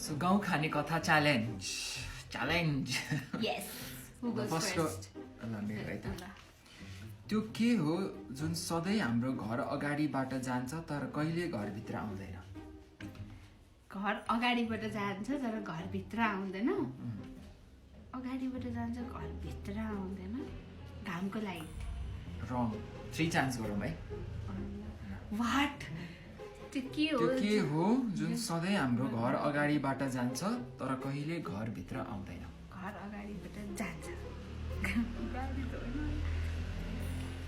So गाउँ खाने कथा challenge Yes. Who goes First first? ल मेरो है त त्यो के हो जुन सधैँ हाम्रो घर अगाडिबाट जान्छ तर कहिले घरभित्र आउँदैन घर अगाडिबाट जान्छ तर घरभित्र आउँदैन अगाडिबाट जान्छ घरभित्र आउँदैन घामको लाइट रङ 3 चान्स गरौँ है वाट त्यो के हो जुन सधैँ हाम्रो घर अगाडिबाट जान्छ तर कहिले घरभित्र आउँदैन घर अगाडिबाट जान्छ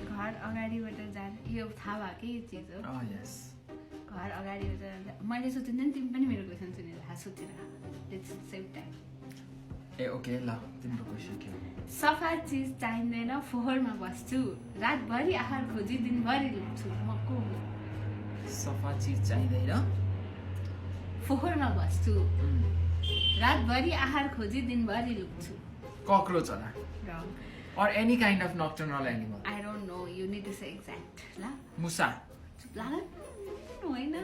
घर अगाडिबाट जान्छ यो थाहा भएकै चिज हो यस घर अगाडिबाट जान्छ मैले सोचिँदा नि तिमी पनि मेरो क्वेसन सुनेर सोचेर it's same time A okay ल तिम्रो क्वेसन के हो सफा चिज चाहिँदैन फोहोरमा बस्छु रातभरि आहार खोजी दिनभरि लुक्छु म को हुँ सफा चिज चाहिँदैन फोहोरमा बस्छु रातभरि आहार खोजी दिनभरि लुक्छु कक्रोच होला Wrong. or any kind of nocturnal animal I don't know. You need to say exact. La? मुसा चुप लाग होइन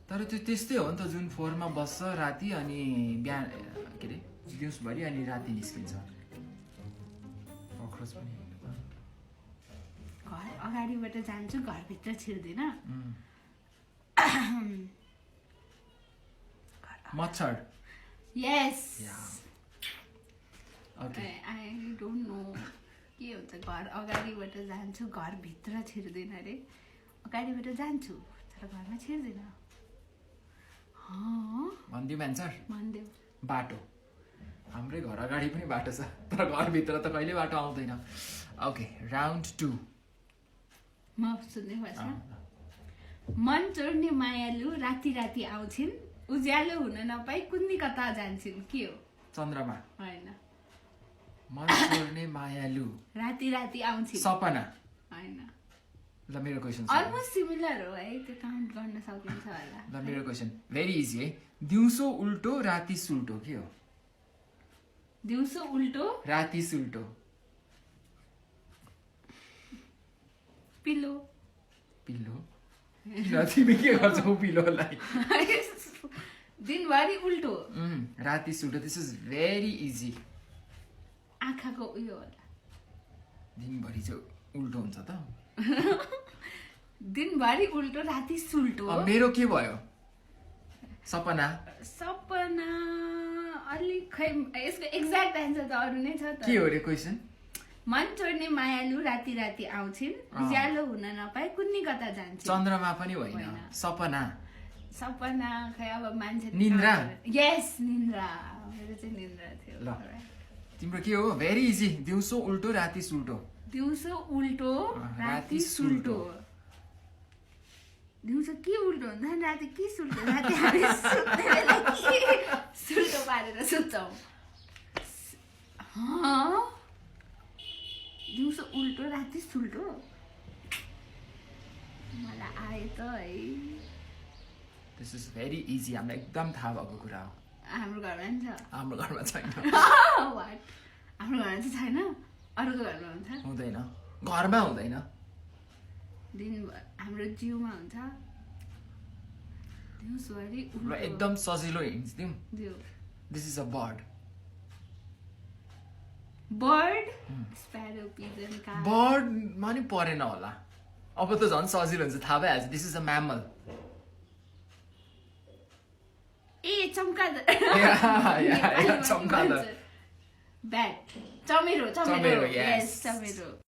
तर त्यो त्यस्तै हो नि त जुन फोहोरमा बस्छ राति अनि बिहान के अरे दिउँसभरि अनि राति निस्किन्छ कक्रोच पनि घर अगाडिबाट जान्छु घरभित्र छिर्दिन मच्छर यस ओके आई डोन्ट नो के हुन्छ घर अगाडिबाट जान्छु घरभित्र छिर्दिन अरे अगाडिबाट जान्छु तर घरमा छिर्दिन भनिदिउँ एन्सर भनिदेऊ बाटो हाम्रै घर अगाडि पनि बाटो छ तर घरभित्र त कहिले बाटो आउँदैन ओके राउन्ड 2 म सुन्दै पर्छ मन चोर्ने मायालु राति राति आउँछिन् उज्यालो हुन नपाई कुन्नी कता जान्छन् के हो चन्द्रमा होइन मन छोड्ने मायालु राति राति आउँछिन् सपना होइन ल मेरो क्वेसन अलमोस्ट सिमिलर हो है त्यो काउन्ट गर्न सकिन्छ होला ल मेरो क्वेसन भेरी इजी है दिउँसो उल्टो राति सुल्टो के हो दिउँसो उल्टो राति सुल्टो पिलो पिल्लो ल तिमी के गर्छौ पिल्लोलाई दिनभरि उल्टो राति सुल्टो दिस इज भेरी इजी आँखाको उयो होला दिनभरि चाहिँ उल्टो हुन्छ त दिनभरि उल्टो राति सुल्टो मेरो के भयो सपना सपना अलिक खै यसको एक्ज्याक्ट एन्सर त अरू नै छ त के हो रे क्वेसन मन चोर्ने मायालु राति राति आउँछिन् उज्यालो हुन नपाए कुन्नी कता जान्छ चन्द्रमा पनि होइन सपना सपना खै अब मान्छे निन्द्रा यस निन्द्रा मेरो चाहिँ निन्द्रा थियो ल तिम्रो के हो भेरी इजी दिउँसो उल्टो राति सुल्टो दिउँसो उल्टो राति सुल्टो दिउँसो के उल्टो हुन्छ राति के सुल्टो राति हामी सुत्ने बेला के सुल्टो पारेर सुत्छौँ दिउँसो उल्टो राति सुल्टो मलाई आयो त है दिस इज भेरी इजी हामीलाई एकदम थाहा भएको कुरा हो हाम्रो घरमा नि छ हाम्रो घरमा छैन वाट हाम्रो घरमा चाहिँ छैन अरूको घरमा हुन्छ हुँदैन घरमा हुँदैन दिनभर हाम्रो जिउमा हुन्छ दिउँसभरि र एकदम सजिलो हिन्ट्स दिउँ दिउ this is a bird bird sparrow pigeon का बर्डमा नि परेन होला अब त झन् सजिलो हुन्छ थाहा भइहाल्छ दिस इज अ म्यामल ए चम्कादर चम्कादर ब्याट चमेरो चमेरो, यस चमेरो